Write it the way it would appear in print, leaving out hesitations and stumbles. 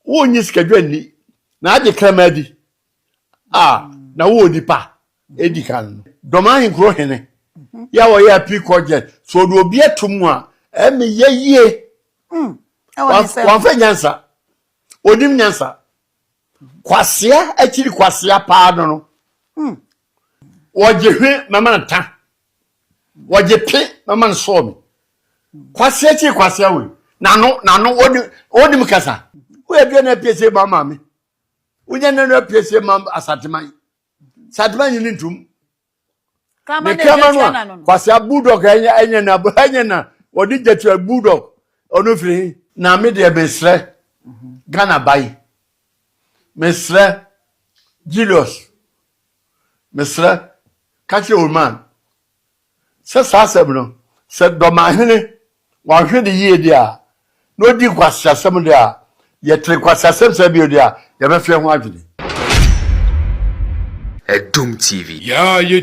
Wonnye sikadwa nni na agye kraman adi a na wowɔ nipa edi kan no. Dɔm ahenkuro hene yɛ a wɔyɛ appeal court judge so ɔde obi ato mu a ɛmɛ yɛ yie. Wɔamfa nyansa, onim nyansa. Kwasea akyiri kwasea paa no no. Wɔgye hwe mɛma no ta. Wɔgye pe mɛma no sɔɔ mi. Kwasea akyiri kwasea wei. N'ano n'ano onim onim kasa. Woyɛ dua na apiesie ma maame. Wonya nanu apiesie ma Asanteman. Asanteman nyini ntum. Ne kraman no a kwasea bulldog ɛnyɛ ɛnyɛ na ɛnyɛ na wɔde gya tua bulldog ɔno firi he. Na me deɛ mesrɛ Ghana ba yi mesrɛ Julius mesrɛ ka kyerɛ Oman sɛ saa asɛm no sɛ Dɔmahene wanhwɛ ne yie deɛ a na ɔdi nkwaseasɛm deɛ a yɛtere nkwaseasɛm saa bio deɛ a yɛbɛfeɛ ho adwene. Adom TV. Yaa yɛ.